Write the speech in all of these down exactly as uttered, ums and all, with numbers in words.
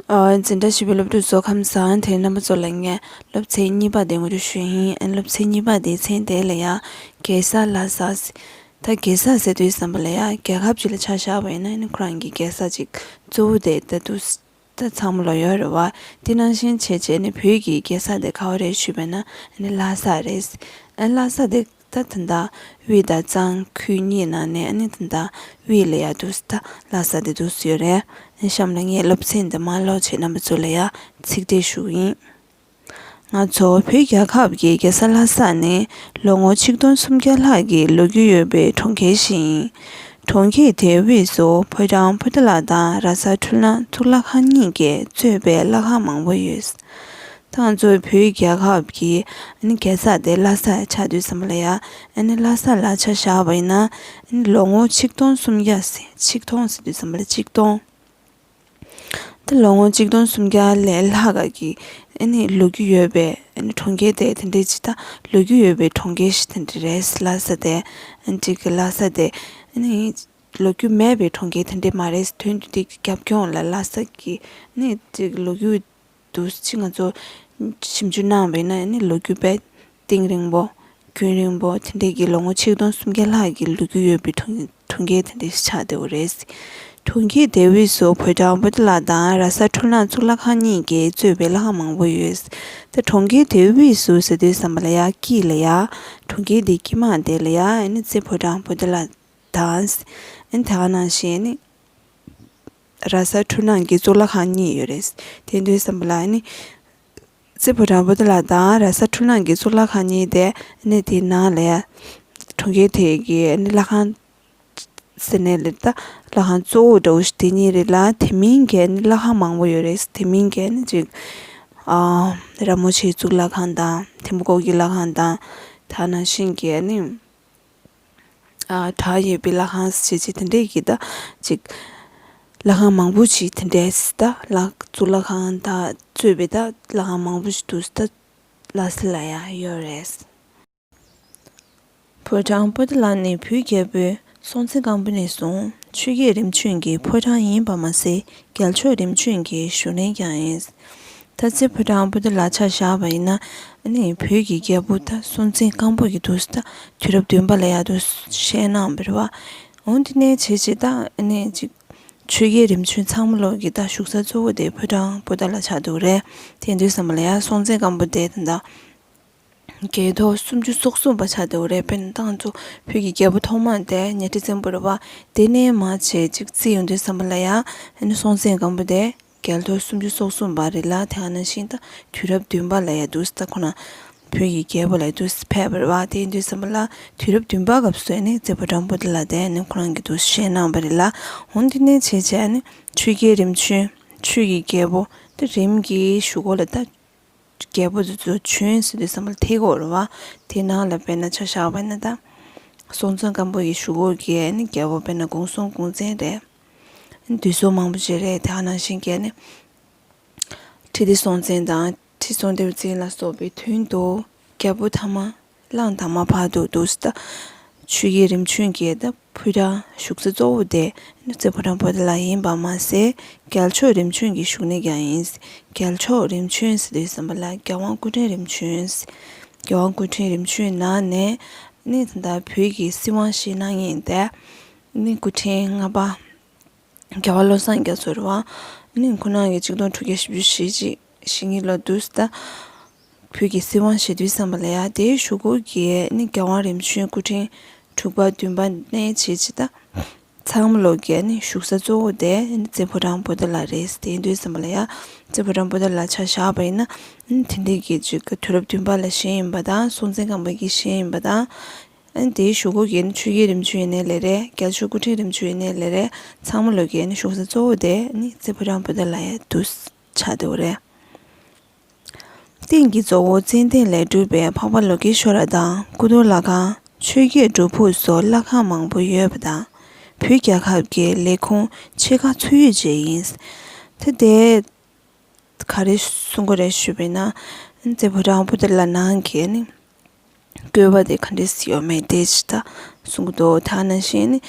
ཨ། འཛིན་གྲྭ་བཞི་པའི་སློབ་ཕྲུག་ཚོ་ཁམས་བཟང་། དེ་རྣམ་པ་ཚོ་ལ་ངས་སློབ་ཚན་གཉིས་པ་དེ་ངོ་སྤྲོད་ཞུ་ཡིན། ཨ། སློབ་ཚན་གཉིས་པ་དེའི་མཚན་དེ་ལ་ཡ་རྒྱལ་ས་ལྷ་ས། ད་རྒྱལ་ས་ཟེར་དུས་ཙམ་པ་ལ་ཡ་རྒྱལ་ཁབ་ཅིག་ལ་ཆ་བཞག་པ་ཡིན་ན་ཨ་ནི་ཁོ་རང་གི་རྒྱལ་ས་ཅིག་གཙོ་བོ་དེ་ད་དུ་ད་ཚང་མ་ལོ་ཡོད་རེད་བ། དེ་ནང་བཞིན་བྱས་བྱས་ནས་བོད་ཀྱི་རྒྱལ་ས་དེ་ག་བ་རེད་ཞུས་པ་ཡིན་ན་ཨ་ནི་ལྷ་ས་རེད། ཨ། ལྷ་ས་དེ་ད་ད་ལྟ་དབུས་དང་གཙང་ཁུལ་གཉིས་ནང་ནས་ཨ་ནི་ད་ལྟ་དབུས་ལ་ཡ་འདུག་སེ་ད་ལྷ་ས་དེ་འདུག་སེ་ཡོད་རེད། ཨ་ནི་གཤམ་ལ་ངས་སློབ་ཚན་འདི་མར་ཀློག་བྱས་རྣམ་པ་ཚོ་ལ་ཡ་ཚིག་འགྲེལ་ཞུ་གི་ཡིན། ང་ཚོ་བོད་རྒྱལ་ཁབ་ཀྱི་རྒྱལ་ས་ལྷ་ས་ནི་ལོ་ངོ་ཆིག་སྟོང་སུམ་བརྒྱ་ལྷག་གི་ལོ་རྒྱུས་ཡོད་པའི་གྲོང་ཁྱེར་ཞིག་ཡིན། གྲོང་ཁྱེར་དེའི་དབུས་སུ་ཕོ་བྲང་པོ་ཏཱ་ལ་དང་ར་ས་འཕྲུལ་སྣང་གཙུག་ལག་ཁང་གཉིས་ཀྱིས་གཙོས་པའི་ལྷ་ཁང་མང་པོ་ཡོད། ད་ང་ཚོའི་བོད་རྒྱལ་ཁབ་ཀྱི་ཨ་ནི་རྒྱལ་ས་དེ་ལྷ་ས་ཆགས་དུས་ཙམ་པ་ལ་ཡ། ཨ་ནི་ལྷ་ས་ལ་ཆ་བཞག་པ་ཡིན་ན་ཨ་ནི་ལོ་ངོ་ཆིག་སྟོང་སུམ་བརྒྱ་ཟེར། ཆིག་སྟོང་ཟེར་དུས་ཙམ་པ་ལ་ཆིག་སྟོང་། ད་ལོ་ངོ་ཆིག་སྟོང་སུམ་བརྒྱ་ལས་ལྷག་ག་གི་ཨ་ནི་ལོ་རྒྱུས་ཡོད་པའི་ཨ་ནི་གྲོང་ཁྱེར་དེ་དེ་འདྲའི་ཅིག་ད་ལོ་རྒྱུས་ཡོད་པའི་གྲོང་ཁྱེར་ཞིག་དེ་འདྲ་རེད། ལྷ་ས་དེ་ཨ་ནི་ཅིག་གི་ལྷ་ས་དེ་ཨ་ནི་ལོ་རྒྱུས་མེད་པའི་གྲོང་ཁྱེར་དེ་འདྲ་མ་རེད། དོན་དུ་དེ་རྒྱབ་ལྗོངས་ལ་ལྷ་ས་གི་ཨ་ནི་ཅིག་ལོ་རྒྱུས་འདུག་སེ་ང་ཚོ་ཞིབ་འཇུག་གནང་བས་ན་ཨ་ནི་ལོ་རྒྱུས་དཔེ་གཏིང་རིང་པོ། རྒྱུན་རིང་པོ་དེ་འདྲས་ཀྱི་ལོ་ངོ་ཆིག་སྟོང་སུམ་བརྒྱ་ལྷག་གི་ལོ་རྒྱུས་ཡོད་པའི་གྲོང་གྲོང་ཁྱེར་དེ་འདྲས་ཆགས་བསྡད་ཡོད་རེད། གྲོང་ཁྱེར་དེའི་དབུས་སུ་ཕོ་བྲང་པོ་ཏཱ་ལ་དང་ར་ས་འཕྲུལ་སྣང་གཙུག་ལག་ཁང་གཉིས་ཀྱིས་གཙོས་པའི་ལྷ་ཁང་མང་པོ་ཡོད། ད་གྲོང་ཁྱེར་དེའི་དབུས་སུ་ཟེར་དུས་ཙམ་པ་ལ་ཡ་དཀྱིལ་ལ་ཡ། གྲོང་ཁྱེར་དེའི་དཀྱིལ་མ་དེ་ལ་ཡ་ཨ་ནི་རྩེ་ཕོ་བྲང་པོ་ཏཱ་ལ་དང་། ཨ་ནི་དེ་ག་ནང་བཞིན་ཨ་ནི་ར་ས་འཕྲུལ་སྣང་གི་གཙུག་ལག་ཁང་གཉིས་ཡོད་རེད། དེ་དུས་ཙམ་པ་ལ་ཨ་ནི་རྩེ་ཕོ་བྲང་པོ་ཏཱ་ལ་དང་ར་ས་འཕྲུལ་སྣང་གི་གཙུག་ལག་ཁང་གཉིས་དེ་ཨ་ནི་དེའི་ནང་ལ་ཡ་གྲོང་ཁྱེར་དེ་གི་ཨ་ནི་ལྷ་ཁང་ཟེར་ནས་ལ་ད་ལྷ་ཁང་གཙོ་བོ་འདྲ་བོ་ཞིག་དེ་གཉིས་རེད་ལ། དེ་མིན་གྱི་ཨ་ནི་ལྷ་ཁང་མང་པོ་ཡོད་རེད། དེ་མིན་གྱི་ཨ་ནི་ཅིག་ཨ་ར་མོ་ཆེའི་གཙུག་ལག་ཁང་དང་ཐིམ་ཕུ་ཀོ་གི་ལྷ་ཁང་དང་དེ་ནང་བཞིན་གྱི་ཨ་ནི། ཨ། བྲག་ཡོད་པའི་ལྷ་ཁང་ཞེས་བྱས་དེ་འདྲས་ཀྱི་ད་ཅིག་ལྷ་ཁང་མང་པོ་ཞིག་དེ་འདྲས་ད་ལྷ་གཙུག་ལག་ཁང་དང་གཙོས་པའི་ད་ལྷ་ཁང་མང་པོ་ཞིག་འདུག་ད་ལྷ་ས་ལ་ཡང་ཡོད་རེད། ཕོ་བྲང་པོ་ཏཱ་ལ་ནི་བོད་རྒྱལ་པོའི་སྲོང་བཙན་སྒམ་པོ་ནས་བཟུང་ཆོས་རྒྱལ་རིམ་བྱོན་གྱི་ཕོ་བྲང་ཡིན་པ་མ་ཟད། རྒྱལ་མཆོག་རིམ་བྱོན་གྱི་བཞུགས་གནས་ཀྱང་ཡིན། ད་རྩེ་ཕོ་བྲང་པོ་ཏཱ་ལ་ཆ་བཞག་པ་ཡིན་ན་ཨ་ནི་བོད་ཀྱི་རྒྱལ་པོ་ད་སྲོང་བཙན་སྒམ་པོ་གི་དུས་ད་དུས་རབས་བདུན་པ་ལ་ཡ་དུས་བཞེངས་གནང་བ་རེད་བ། འོན་ཏེ་ནས་བྱས་བྱས་ད་ཨ་ནི་ཅིག་ཆོས་རྒྱལ་རིམ་བྱོན་ཚང་མ་ལོག་གི་ད་བཞུགས་ས་གཙོ་བོ་དེ་ཕོ་བྲང་པོ་ཏཱ་ལ་ཆགས་འདུག་རེད། དེ་དུས་ཙམ་པ་ལ་ཡ་སྲོང་བཙན་སྒམ་པོ་དེ་ད་ད། རྒྱལ་ཐོག་སུམ་ཅུ་སོ་གསུམ་པ་ཆགས་བསྡད་ཡོད་རེད། དཔེར་ན་ད་ང་ཚོ་བོད་ཀྱི་རྒྱལ་པོ་ཐོག་མ་དེ་ཉི་ཁྲི་བཙན་པོ་རེད་བ། དེ་ནས་མར་བྱས་ཅིག་བརྩིས་ཡོང་དུས་ཙམ་པ་ལ་ཡ་ཨ་ནི་སྲོང་བཙན་སྒམ་པོ་དེ་རྒྱལ་ཐོག་སུམ་ཅུ་སོ་གསུམ་པ་རེད་ལ། དེ་ག་ནང་བཞིན་ད་དུས་རབས་བདུན་པ་ལ་ཡ་འདུག་སེ་ད་ཁོ་རང་བོད་ཀྱི་རྒྱལ་པོ་ལ་འདུག་སེ་ཕེབས་པ་རེད་བ། དེ་ཡིན་དུས་ཙམ་པ་ལ་དུས་རབས་བདུན་པ་སྐབས་སུ་ཨ་ནི་རྩེ་ཕོ་བྲང་པོ་ཏཱ་ལ་དེ་ཨ་ནི་ཁོ་རང་གིས་འདུག་སེ་བཞེངས་གནང་བ་རེད་ལ། འོན་ཏེ་ནས་བྱས་བྱས་ཨ་ནི་ཆོས་རྒྱལ་རིམ་བྱོན་ཆོས་ཀྱི་རྒྱལ་པོ་ད་རིམ་གྱིས་གཞུག་གུ་ལ་ད། རྒྱལ་པོ་དེ་ཚོ་བྱོན་ཟེར་དུས་ཙམ་པ་ལ་ཐེ་གོ་རེད་བ། དེ་ནང་ལ་དཔེར་ན་ཆ་བཞག་པ་ཡིན་ན་ད། སྲོང་བཙན་སྒམ་པོ་ཡི་གཞུག་གུ་གི་ཨ་ནི་རྒྱལ་པོ་དཔེར་ན་གུང་སྲོང་གུང་བཙན་རེད། ཨ་ནི་དུས་སྲོལ་མང་པོ་ཅིག་རེད། དེ་ག་ནང་བཞིན་གྱི་ཨ་ནི། ཁྲི་ལྡེ་སྲོང་བཙན་དང་ཁྲི་སྲོང་ལྡེ་བཙན་ལ་སོགས་པའི་དོན་དུ་རྒྱལ་པོ་ཐ་མ། གླང་དར་མ་བར་དུ་འདུག་སེ་ད། ཆོས་རྒྱལ་རིམ་བྱོན་གྱི་ད་ཕོ་བྲང་བཞུགས་ས་གཙོ་བོ་དེ་རྩེ་ཕོ་བྲང་པོ་ཏཱ་ལ་ཡིན་པ་མ་ཟད། རྒྱལ་མཆོག་རིམ་བྱོན་གྱི་བཞུགས་གནས་ཀྱང་ཡིན། རྒྱལ་མཆོག་རིམ་བྱོན་ཟེར་དུས་ཙམ་པ་ལ་རྒྱལ་དབང་སྐུ་ཕྲེང་རིམ་བྱོན། རྒྱལ་དབང་སྐུ་ཕྲེང་རིམ་བྱོན་ནང་ནས་ནི་ད་ལྟ་བོད་ཀྱི་སྲིད་དབང་བཞེས་གནང་མཁན་དེ་ནི་སྐུ་ཕྲེང་ལྔ་པ། རྒྱལ་བ་བློ་བཟང་རྒྱ་མཚོ་རེད་བ། ནི་ཁོང་རང་གིས་ཆིག་སྟོང་དྲུག་བརྒྱ་བཞི་བཅུ་ཞེ་གཅིག་ཞེ་གཉིས་ལོ་འདུག་སེ་ད། བོད་ཀྱི་སྲིད་དབང་བཞེས་དུས་ཙམ་པ་ལ་ཡ་དེའི་གཞུག་གུ་གི་ནི་རྒྱལ་དབང་རིམ་བྱོན་སྐུ་ཕྲེང་དྲུག་པ་བདུན་པ་ནས་བྱས་བྱས་ད། ཚང་མ་ལོག་གི་ནི་བཞུགས་ས་གཙོ་བོ་དེ་ནི་རྩེ་ཕོ་བྲང་པོ་ཏཱ་ལ་རེད། དེ་ཡིན་དུས་ཙམ་པ་ལ་ཡ་རྩེ་ཕོ་བྲང་པོ་ཏཱ་ལ་ཆ་བཞག་པ་ཡིན་ན་ནི་དེ་འདྲའི་གི་ཅིག་དུས་རབས་བདུན་པ་ལ་བཞེངས་ཡིན་པ་དང་སྲོང་བཙན་སྒམ་པོ་གིས་བཞེངས་ཡིན་པ་དང་། ཨ་ནི་དེའི་གཞུག་གུ་གི་ནི་ཆོས་རྒྱལ་རིམ་བྱོན་ཡིན་ནའི་ལས་རེད། རྒྱལ་མཆོག་སྐུ་ཕྲེང་རིམ་བྱོན་ཡིན་ནའི་ལས་རེད། ཚང་མ་ལོག་གི་ནི་བཞུགས་ས་གཙོ་བོ་དེ་ནི་རྩེ་ཕོ་བྲང་པོ་ཏཱ་ལ་ཡ་འདུག་སེ་ཆགས་བསྡད་ཡོད་རེད། སྟེང་གི་གཙོ་བོ་ཙན་དན་ལས་གྲུབ་པའི་འཕགས་པ་ལོ་ཀེ་ཤྭ་ར་དང་སྐུ་གདུང་ལྷ་ཁང་། ཆོས་རྒྱལ་སྒྲུབ་ཕུག་སོགས་ལྷ་ཁང་མང་པོ་ཡོད་པ་དང་། བོད་རྒྱལ་ཁབ་ཀྱི་ལས་ཁུངས་ཆེ་ཁག་ཚུད་ཡོད་ཅིག་ཡིན། ད་དེ་ག་རེ་གསུང་གི་རེད་ཞུས་པ་ཡིན་ན། རྩེ་ཕོ་བྲང་པོ་ཏཱ་ལ་ནང་གི་ནི་བཀོད་པ་དེ་ག་འདྲས་ཡོད་མེད་དེ་ཅིག་ད་གསུང་གི་འདུག་ད་ནང་བཞིན་ནི།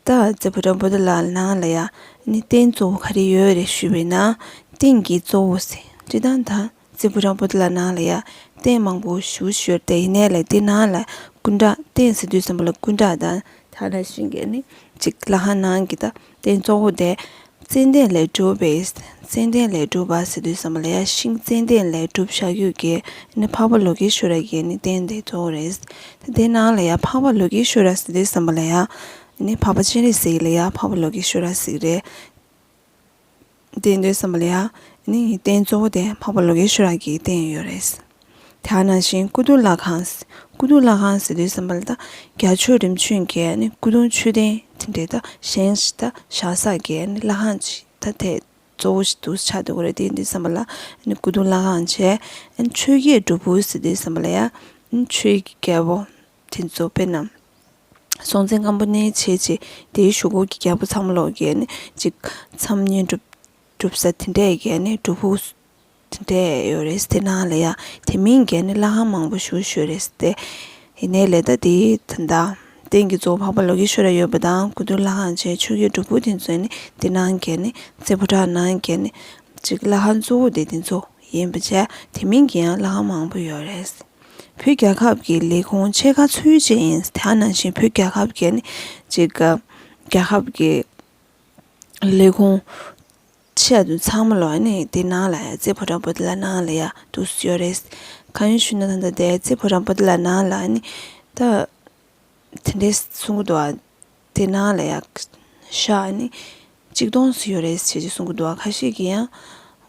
ད་རྩེ་ཕོ་བྲང་པོ་ཏཱ་ལ་ནང་ལ་ཡ་ནི་རྟེན་གཙོ་བོ་ག་རེ་ཡོད་རེད་ཞུས་པ་ཡིན་ན། རྟེན་གྱི་གཙོ་བོ་ཟེར། སྤྱིར་བཏང་ད་རྩེ་ཕོ་བྲང་པོ་ཏི་ལ་ནང་ལ་ཡ་རྟེན་མང་པོ་བཞུགས་ཡོད་དེ། ཡིན་ནའི་ལས་དེ་ནང་ལ་སྐུ་འདྲ་རྟེན་ཟེར་དུས་ཙམ་པ་ལ་སྐུ་འདྲ་དང་ད་ནང་བཞིན་གྱི་ནི་ཅིག་ལྷ་ཁང་ནང་གི་ད་རྟེན་གཙོ་བོ་དེ་ཙན་དན་ལས་གྲུབ་པའི། ཙན་དན་ལས་གྲུབ་པ་ཟེར་དུས་ཙམ་པ་ལ་ཡ་ཤིང་ཙན་དན་ལས་གྲུབ་བཞག་ཡོད་ཀྱི་ནི་འཕགས་པ་ལོ་ཀེ་ཤྭ་ར་གི་ནི་རྟེན་དེ་གཙོ་བོ་རེད། དེ་ནང་ལ་ཡ་འཕགས་པ་ལོ་ཀེ་ཤྭ་ར་ཟེར་དུས་ཙམ་པ་ལ་ཡ་ནི་འཕགས་པ་སྤྱན་རས་གཟིགས་ལ་ཡ་འཕགས་པ་ལོ་ཀེ་ཤྭ་ར་ཟེར་གི་རེད། དེ་འདོད་བསམ་པ་ལ་ཡ། ནི་རྟེན་གཙོ་བོ་དེ་འཕགས་པ་ལོ་ཀེ་ཤྭ་ར་གི་རྟེན་ཡོད་རེད། དེ་ནང་བཞིན་སྐུ་གདུང་ལྷ་ཁང་། སྐུ་གདུང་ལྷ་ཁང་ཟེར་དུས་ཙམ་པ་ལ་ད་རྒྱ་མཚོ་རིམ་བྱོན་གྱི་ནི་སྐུ་གདུང་མཆོད་རྟེན་དེ་འདྲའི་ད་བཞེངས་ཤིག་ད་བཞག་ས་གི་ནི་ལྷ་ཁང་ཅིག་ད་དེ་གཙོ་བོ་ཞིག་ཏུ་ཆགས་འདུག་གི་རེད། དེ་འདོད་བསམ་པ་ལ་ནི་སྐུ་གདུང་ལྷ་ཁང་བྱས། ཆོས་རྒྱལ་སྒྲུབ་ཕུག་ཟེར་དུས་ཙམ་པ་ལ་ཡ་ནི་ཆོས་ཀྱི་རྒྱལ་པོ་དེ་ཚོ་དཔེར་ན། སྲོང་བཙན་སྒམ་པོ་ནས་བྱས་རྗེས་དེའི་གཞུག་གུ་གི་རྒྱལ་པོ་ཚང་མ་ལོག་གི་ནི་ཅིག་མཚམས་བསྙེན་སྒྲུབ་སྒྲུབ་ས་དེ་འདྲས་ཀྱི་ནི་སྒྲུབ་ཕུག་དེ་འདྲས་ཡོད་རེད། དེ་ནང་ལ་ཡ་དེ་མིན་གྱི་ནི་ལྷ་ཁང་མང་པོ་ཞིག་ཡོད་རེད་དེ། ཡིན་ནའི་ལས་ད་དེའི་ད་ལྟ་རྟེན་གྱི་གཙོ་བོ་འཕགས་པ་ལོ་ཀེ་ཤྭ་ར་ཡོད་པ་དང་སྐུ་གདུང་ལྷ་ཁང་བྱས་ཆོས་རྒྱལ་སྒྲུབ་ཕུག་དེ་ཚོ་ནི་དེ་ནང་གི་ནི་རྩེ་ཕོ་བྲང་ནང་གི་ནི་ཅིག་ལྷ་ཁང་གཙོ་བོ་དེ་དེ་ཚོ་ཡིན་པ་བྱས། དེ་མིན་གྱི་ཡང་ལྷ་ཁང་མང་པོ་ཡོད་རེད། བོད་རྒྱལ་ཁབ་ཀྱི་ལས་ཁུངས་ཆེ་ཁག་ཚོའི་གཅིག་ཡིན། དེ་ནང་བཞིན་བོད་རྒྱལ་ཁབ་ཀྱི་ནི་ཅིག་རྒྱལ་ཁབ་ཀྱི་ལས་ཁུངས་ཆེ་བ་དེ་ཚང་མ་ལོག་ནི་དེ་ནང་ལ་ཡ་རྩེ་ཕོ་བྲང་པོ་ཏི་ལ་ནང་ལ་ཡ་འདུག་ཡོད་རེད། གང་ཡིན་ཞུས་ན་ད་ལྟ་དེ་རྩེ་ཕོ་བྲང་པོ་ཏི་ལ་ནང་ལ་ནི་ད་དེ་འདྲས་གསུང་གི་འདུག་ཨ། དེ་ནང་ལ་ཡ་ཤག་ནི་གཅིག་སྟོང་ཙམ་ཡོད་རེད་ཟེར་ཅིག་གསུང་གི་འདུག་ཨ། ཁ་ཤས་ཀྱིས་ཡང་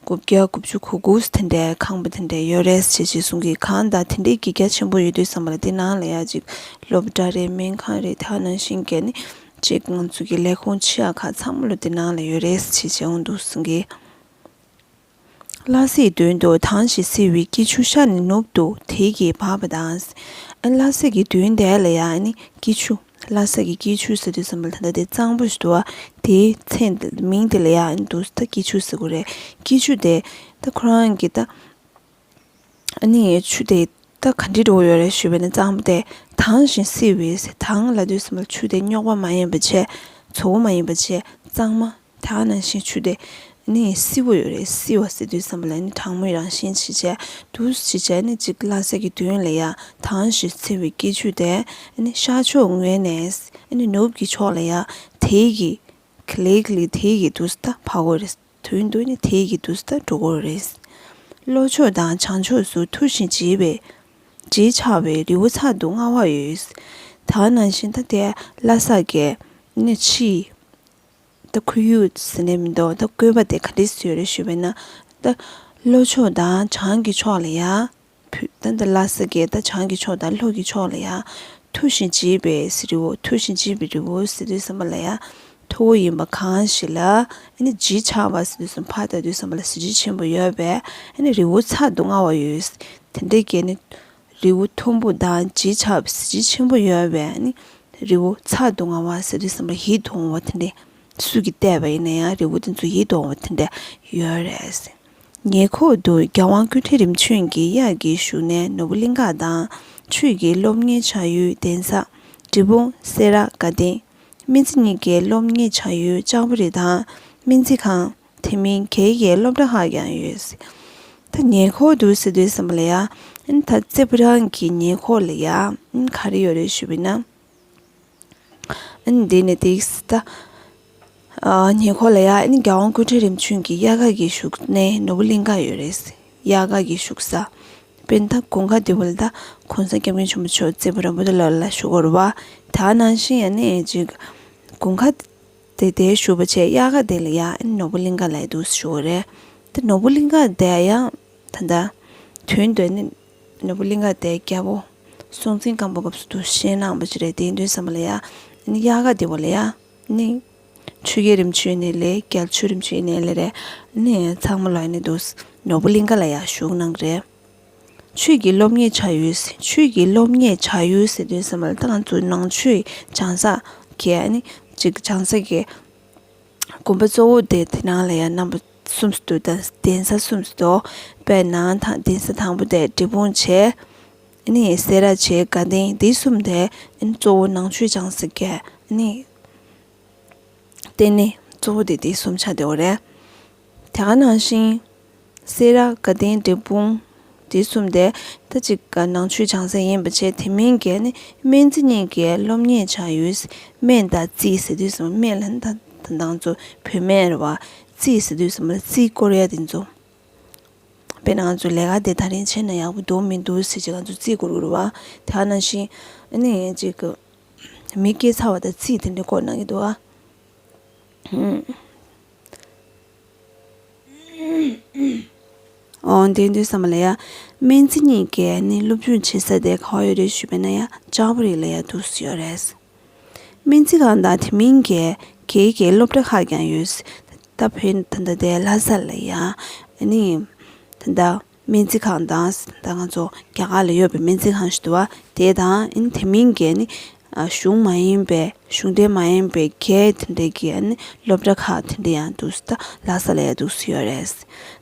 དགུ་བརྒྱ་དགུ་བཅུ་གོ་དགུ་དེ་འདྲའི་ཁང་པ་དེ་འདྲའི་ཡོད་རེད་ཟེར་ཅིག་གསུང་གི། གང་ལྟར་དེ་འདྲའི་གི་རྒྱ་ཆེན་པོ་ཡོད་དུས་ཙམ་པ་ལ་དེ་ནང་ལ་ཡ་ཅིག་སློབ་གྲྭ་རེད། སྨན་ཁང་རེད། དེ་ནང་བཞིན་གྱི་ནི་ཅིག་ང་ཚོ་གི་ལས་ཁུངས་ཆེ་ཡ་ཁག་ཚང་མ་ལོ་དེ་ནང་ལ་ཡོད་རེད་ཟེར་ཅིག་འོང་འདུག་གསུང་གི། ལྷ་སའི་མདུན་དུ་དྭངས་ཤིང་བསིལ་བའི་སྐྱིད་ཆུ་ཤར་ནས་ནུབ་ཏུ་དལ་གྱིས་འབབ་པ་དང་། ཨ་ནི་ལྷ་ས་གི་མདུན་དེ་ལ་ཡང་ཨ་ནི་སྐྱིད་ཆུ། ལྷ་ས་གི་སྐྱིད་ཆུ་ཟེར་དུས་ཙམ་པ་ལ་ད་ལྟ་དེ་གཙང་པོ་ཞིག་འདུག་བ། དེའི་མཚན་དེ་མིང་དེ་ལ་ཡང་ཨ་ནི་འདུག་ད་སྐྱིད་ཆུ་ཟེར་དགོས་རེད། སྐྱིད་ཆུ་དེ་ད་ཁོ་རང་གི་ད་ཨ་ནི་ཆུ་དེ་ད་ག་འདྲའི་འདྲ་བོ་ཡོད་རེད་ཞུས་པ་ཡིན་ན། གཙང་པོ་དེ་དྭངས་ཤིང་བསིལ་བའི། དྭངས་ལབ་དུས་ཙམ་པ་ལ་ཆུ་དེ་རྙོག་པ་མ་ཡིན་པ་བྱས། བཙོག་པ་མ་ཡིན་པ་བྱས། གཙང་མ། དེ་ནང་བཞིན་ཆུ་དེ་ནི་བསིལ་པོ་ཡོད་རེད། བསིལ་བ་ཟེར་དུས་ཙམ་པ་ལ་ནི་གྲང་མོའི་རང་བཞིན་ཞིག་བྱས། དུས་ཞིག་བྱས་ནི་ཅིག་ལྷ་ས་གི་མདུན་ལ་ཡ་དྭངས་ཤིང་བསིལ་བའི་སྐྱིད་ཆུ་དེ་ནི་ཤར་ཕྱོགས་ངོས་ནས་ནི་ནུབ་ཀྱི་ཕྱོགས་ལ་ཡ་དལ་གྱིས་ལེགས་ལེགས་དལ་གྱིས་དུས་ད་འབབ་དགོས་རེད། དོན་དུ་ནི་དལ་གྱིས་དུས་ད་འགྲོ་དགོས་རེད། ལྷོ་ཕྱོགས་དང་བྱང་ཕྱོགས་སུ་མཐུ་ཞིང་བརྗིད་པའི་བརྗིད་ཆགས་པའི་རི་བོ་ཚ་དུ་དངར་བ་ཡོད། དེ་ནང་བཞིན་ད་དེ་ལྷ་ས་གི་ནི་ཕྱི་ད་ཁོར་ཡུག་ཟེར་ནས་མི་འདུག་ད་བཀོད་པ་དེ་ག་འདྲས་སུ་ཡོད་རེད་ཞུས་པ་ཡིན་ན། ད་ལྷོ་ཕྱོགས་དང་བྱང་གི་ཕྱོགས་ལ་ཡ། བོད་ད་ད་ལྷ་ས་གི་ད་བྱང་གི་ཕྱོགས་དང་ལྷོ་གི་ཕྱོགས་ལ་ཡ། མཐུ་ཞིང་བརྗིད་པའི་རི་བོ། མཐུ་ཞིང་བརྗིད་པའི་རི་བོ་ཟེར་དུས་ཙམ་པ་ལ་ཡ། མཐུ་བོ་ཡིན་པ་གང་ཞིག་ལ་ཨ་ནི་བརྗིད་ཆགས་པ་ཟེར་དུས་ཙམ་པ་ཕར་ལྟ་དུས་ཙམ་པ་ལ་གཟི་བརྗིད་ཆེན་པོ་ཡོད་པས་ཨ་ནི་རི་བོ་ཚ་དུ་དངར་བ་ཡོད། དེ་འདྲའི་གི་ནི་རི་བོ་མཐོན་པོ་དང་བརྗིད་ཆགས་པའི་གཟི་བརྗིད་ཆེན་པོ་ཡོད་པས་ཨ་ནི་རི་བོ་ཚ་དུ་དངར་བ་ཟེར་དུས་ཙམ་པ་ཡིད་དུ་འོང་བ་དེ་འདྲའི། སུ་གིས་བལྟས་པ་ཡིན་ན་ཡང་རི་བོ་དེ་ཚོ་ཡིད་དུ་འོང་བ་དེ་འདྲ་ཡོད་རེད། ཉེ་འཁོར་དུ་རྒྱལ་དབང་སྐུ་ཕྲེང་རིམ་བྱོན་གྱི་གཡག་གི་བཞུགས་གནས་ནོར་བུ་གླིང་ག་དང་། ཆོས་ཀྱི་སློབ་གཉེར་བྱ་ཡུལ་གདན་ས་འབྲས་སྤུངས། སེ་ར་དགའ་ལྡན། སྨན་རྩིས་གཉིས་ཀའི་སློབ་གཉེར་བྱ་ཡུལ་ལྕགས་པོ་རི་དང་སྨན་རྩིས་ཁང་། དེ་མིན་གྱི་སློབ་གྲྭ་ཁག་ཀྱང་ཡོད། ད་ཉེ་འཁོར་དུ་ཟེར་དུས་ཙམ་པ་ལ་ཡ། ཨ་ནི་ད་རྩེ་ཕོ་བྲང་གི་ཉེ་འཁོར་ལ་ཡ། ཨ་ནི་ག་རེ་ཡོད་རེད་ཞུས་པ་ཡིན་ན། ཨ་ནི་འདི་ནི་དེ་ད། ཨ་ཉེ་འཁོར་ལ་ཡ་ཨ་ནི་རྒྱལ་དབང་སྐུ་ཕྲེང་རིམ་བྱོན་གྱི་དབྱར་ཁ་གི་བཞུགས་གནས་ནོར་བུ་གླིང་ག་ཡོད་རེད། དབྱར་ཁ་གི་བཞུགས་ས། དཔེར་ན་ད་དགུན་ཁ་དེ་བོ་ལ་ད་གོང་ས་སྐྱབས་མགོན་ཆེན་པོ་མཆོག་རྩེ་ཕོ་བྲང་པོ་ཏི་ལ་ལ་བཞུགས་ཡོད་རེད་པ། དེ་ནང་བཞིན་ཡ་ནི་ཅིག་དགུན་ཁ་དེ་དེ་བཞུགས་པ་བྱས། དབྱར་ཁ་དེ་ལ་ཡ་ཨ་ནི་ནོར་བུ་གླིང་ག་ལ་ཡ་འདུག་བཞུགས་ཡོད་རེད། ད་ནོར་བུ་གླིང་ག་དེ་ཡང་ད་ད་དོན་དུ་ནི་ནོར་བུ་གླིང་ག་དེ་རྒྱལ་པོ་སྲོང་བཙན་སྒམ་པོ་སྐབས་སུ་དུ་བཞེངས་གནང་བ་ཅིག་རེད། དེ་ཡིན་དུས་ཙམ་པ་ལ་ཡ་ཨ་ནི་དབྱར་ཁ་དེ་བོ་ལ་ཡ་ནི་ཆོས་རྒྱལ་རིམ་བྱོན་ཡིན་ནའི་ལས། རྒྱལ་མཆོག་རིམ་བྱོན་ཡིན་ནའི་ལས་རེད། ནི་ཚང་མ་ལ་ནི་འདུག་ནོར་བུ་གླིང་ག་ལ་ཡ་བཞུགས་གནང་གི་རེད། ཆོས་ཀྱི་སློབ་གཉེར་བྱ་ཡུལ། ཆོས་ཀྱི་སློབ་གཉེར་བྱ་ཡུལ་ཟེར་དུས་ཙམ་པ་ལ་ད་ང་ཚོ་ནང་ཆོས་སྦྱང་ས་གི་ཨ་ནི་ཅིག་སྦྱང་ས་གི་དགོན་པ་གཙོ་བོ་དེ་དེ་ནང་ལ་ཡ་རྣམ་པ་གསུམ་ཙམ་འདུག་ད་གདན་ས་གསུམ་ཙམ་འདུག་དཔེར་ན་ད་གདན་ས་དང་པོ་དེ་འབྲས་སྤུངས་བྱས། ཨ་ནི་སེ་ར་བྱས། དགའ་ལྡན། འདི་གསུམ་དེ་ཨ་ནི་གཙོ་བོ་ནང་ཆོས་སྦྱང་ས་གི་ཨ་ནི་ལྟེ་གནས་གཙོ་བོ་དེ་དེ་གསུམ་ཆགས་བསྡད་ཡོད་རེད། དེ་ག་ནང་བཞིན། སེ་ར་དགའ་ལྡན་འབྲས་སྤུངས། དེ་གསུམ་དེ་ད་ཅིག་ནང་ཆོས་སྦྱང་ས་ཡིན་པ་བྱས། དེ་མིན་གྱི་ནི་སྨན་རྩིས་གཉིས་ཀྱི་སློབ་གཉེར་བྱ་ཡུལ། སྨན་དང་རྩིས་ཟེར་དུས་ཙམ། སྨན་ལ་ནི་ད་ད་ང་ཚོ་བོད་སྨན་རེད་བ། རྩིས་ཟེར་དུས་ཙམ་ལ་རྩིས་སྐོར་ཡ་དེ་ཚོ། དཔེར་ན་ང་ཚོ་ལས་ཀ་དེ་ད་རིང་བྱས་ན་ཡག་པོ་འདུག་མི་འདུག་ཟེར་ཅིག་ང་ཚོ་རྩིས་སྐོར་དགོས་རེད་བ། དེ་ག་ནང་བཞིན་ཨ་ནི་ཅིག་མི་སྐྱེ་ཚར་བ་དང་རྩིས་དེ་འདྲ་སྐོར་གནང་གི་འདུག་ཨ། འོ་དེ་དུས་ཙམ་པ་ལ་ཡ། སྨན་རྩིས་གཉིས་ཀྱི་ནི་སློབ་སྦྱོང་བྱེད་ས་དེ་ག་བ་ཡོད་རེད་ཞུས་པ་ན་ཡ། ལྕགས་པོ་རི་ལ་ཡ་འདུག་སེ་ཡོད་རེད། སྨན་རྩིས་ཁང་དང་དེ་མིན་གྱི་སྒེར་གྱི་སློབ་གྲྭ་ཁག་ཀྱང་ཡོད། ད་བོད་ད་ལྟ་དེ་ལྷ་ས་ལ་ཡ། ཨ་ནི་ད་ལྟ་སྨན་རྩིས་ཁང་དང་། ད་ང་ཚོ་རྒྱ་གར་ལ་ཡོད་པའི་སྨན་རྩིས་ཁང་ཞིག་འདུག་བ། དེ་དང་ཨ་ནི་དེ་མིན་གྱི་ནི་གཞུང་མ་ཡིན་པའི། གཞུང་འབྲེལ་མ་ཡིན་པའི་སྒེར་དེ་འདྲའི་གི་ཨ་ནི་སློབ་གྲྭ་ཁག་དེ་འདྲ་ཡང་འདུག་སེ། ད་ལྷ་ས་ལ་ཡང་འདུག་སེ་ཡོད་རེད།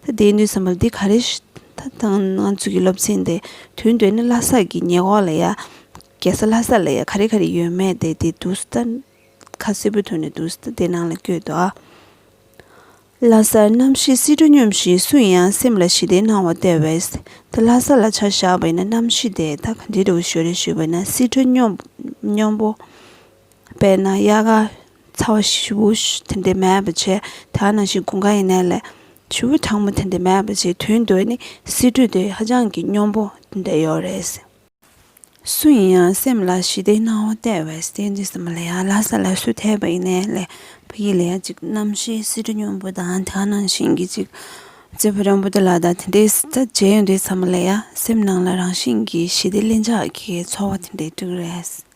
ད་དེ་དུས་ཙམ་པ་ལ་འདི་ག་རེ་ཞིག་ད་ད་ང་ཚོ་གི་སློབ་ཚན་དེ་དོན་དུ་ནི་ལྷ་ས་གི་ཉེ་འཁོར་ལ་ཡ། རྒྱལ་ས་ལྷ་ས་ལ་ཡ་ག་རེ་ག་རེ་ཡོད་མེད་དེ་དེ་འདུག་སེ་ད་ཁ་གསལ་པོའི་ཐོག་ནས་འདུག་སེ་ད་དེ་ནང་ལ་བཀོད་འདུག་ཨ། ལྷ་སར་རྣམ་ཤེས་སྲིད་གྲོགས་སྙོམས་ཤིང་། སུ་ཡིན་ཡང་སེམས་ལ་ཞི་བདེའི་སྣང་བ་སྟེར་བས། ད་ལྷ་ས་ལ་ཆ་བཞག་པ་ཡིན་ན། རྣམ་ཤེས་དེ་ད་ག་འདྲའི་འདྲ་བོ་ཞིག་རེད་ཞུས་པ་ཡིན་ན། སྲིད་གྲོགས་སྙོམས་སྙོམས་པོ། དཔེར་ན་དབྱར་ཁ་ཚ་བ་ཞེ་པོ་དེ་འདྲ་མེད་པ་བྱས། དེ་ག་ནང་བཞིན་དགུན་ཁ་ཡིན་ནའི་ལས་ཞེ་པོ་གྲང་མོ་དེ་འདྲ་མེད་པ་བྱས། དོན་དུ་ནི་སྲིད་གྲོགས་དེ་ཧ་ཅང་གི་སྙོམས་པོ་དེ་འདྲ་ཡོད་རེད། སུ་ཡིན་ཡང་སེམས་ལ་ཞི་བདེའི་སྣང་བ་སྟེར་བས། དེ་འདྲ་ཙམ་པ་ལ་ཡ། ལྷ་ས་ལ་སུ་ཐེག་པ་ཡིན་ནའི་ལས་ཕ་གི་ལ་ཡ་ཅིག་རྣམ་ཤེས་སྲིད་གྲོགས་སྙོམས་པོ་དང་། དེ་ག་ནང་བཞིན་གྱི་ཅིག་རྩེ་ཕོ་བྲང་པོ་ཏ་ལ་དང་དེ་འདྲའི་ས་མཇལ་ཡོང་དུས་ཙམ་པ་ལ་ཡ། སེམས་ནང་ལ་རང་བཞིན་གྱིས་ཞི་བདེ་ལྷིང་འཇགས་ཀྱི་ཚོར་བ་དེ་འདྲ་སྤྲད་ཀྱི་རེད།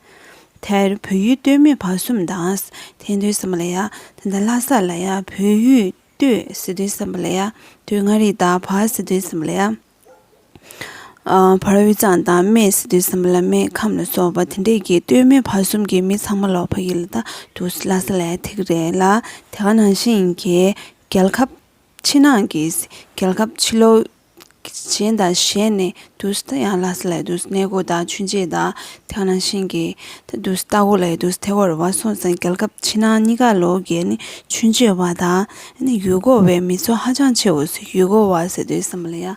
དེར་བོད་ཡུལ་སྟོད་སྨད་བར་གསུམ་དང་། དེ་འདྲ་ཙམ་པ་ལ་ཡ། ད་ལྟ་ལྷ་ས་ལ་ཡ་བོད་ཡུལ་སྟོད་ཟེར་དུས་ཙམ་པ་ལ་ཡ། སྟོད་མངའ་རིས་དང་། བར་ཟེར་དུས་ཙམ་པ་ལ་ཡ། ཨ། བར་དབུས་གཙང་དང་། སྨད་ཟེར་དུས་ཙམ་པ་ལ་སྨད་ཁམས་ལ་སོགས་པ་དེ་འདྲས་ཀྱི་སྟོད་སྨད་བར་གསུམ་གྱི་མི་ཚང་མ་ལོ་ཕ་གི་ལ་ད་འདུག་སེ་ལྷ་ས་ལ་ཡ་ཐེག་རེད་ལ། དེ་ག་ནང་བཞིན་གྱི་རྒྱལ་ཁབ་ཕྱི་ནང་གི། རྒྱལ་ཁབ་ཕྱི་ལོགས་གཞན་དང་གཞན་ནས་འདུག་སེ་ད་ཡང་ལྷ་ས་ལ་ཡ་འདུག་སེ་གནས་སྐོར་དང་ཆོས་མཇལ་དང་། དེ་ག་ནང་བཞིན་གྱི་ད་འདུག་སེ་ལྟ་སྐོར་ལ་ཡ་འདུག་སེ་ཐེག་གི་རེད་བ། སོང་ཙང་རྒྱལ་ཁབ་ཕྱི་ནང་གཉིས་ཀ་ལོགས་ཀྱི་ནི་ཆོས་མཇལ་བ་དང་ནི་ཡུལ་སྐོར་བའི་མི་ཚོགས་ཧ་ཅང་ཆེ་བ་ཟེར། ཡུལ་སྐོར་བ་ཟེར་དུས་ཙམ་པ་ལ་ཡ།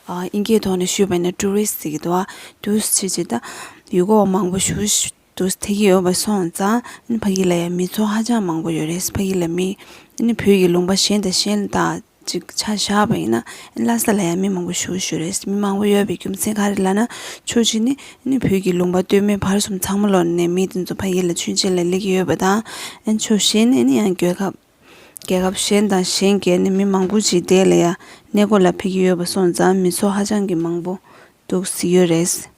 ཨ། དབྱིན་སྐད་ཐོག་ནས་ཞུས་པ་ཡིན་ན་ཊུ་རི་སི་ཊི་ཟེར་གྱི་འདུག་ཨ། འདུག་སེ་བྱས་བྱས་ད་ཡུལ་སྐོར་བ་མང་པོ་ཞེ་པོ་ཞིག་འདུག་སེ་ཐེག་གི་ཡོད་པ་སོང་ཙང་ཕ་གི་ལ་ཡ་མི་ཚོགས་ཧ་ཅང་མང་པོ་ཡོད་རེད། ཕ་གི་ལ་མི་ནི་བོད་ཀྱི་ལུང་པ་གཞན་དང་གཞན་དང་ཅིག་ཆ་བཞག་པ་ཡིན་ན་ལྷ་ས་ལ་ཡ་མི་མང་པོ་ཞེ་པོ་ཞིག་ཡོད་རེད། མི་མང་པོ་ཡོད་པའི་རྒྱུ་མཚན་ག་རེ་ལབ་ན། ཕྱོགས་གཅིག་ནི་ནི་བོད་ཀྱི་ལུང་པ་སྟོད་སྨད་བར་གསུམ་ཚང་མ་ལོགས་ནས་མི་དེ་ཚོ་ཕ་གི་ལ་ཆོས་མཇལ་ལ་སླེབས་ཀྱི་ཡོད་པ་དང་། ཕྱོགས་གཞན་ནས་ནི་ཡང་རྒྱལ་ཁབ། རྒྱལ་ཁབ་གཞན་དང་གཞན་གྱི་ནི་མི་མང་པོ་ཅིག་དེ་ལ་ཡ་གནས་སྐོར་ལ་ཕེབས་ཀྱི་ཡོད་པ་སོང་ཙང་མི་ཚོགས་ཧ་ཅང་གི་མང་པོ་འདུག་སེ་ཡོད་རེད།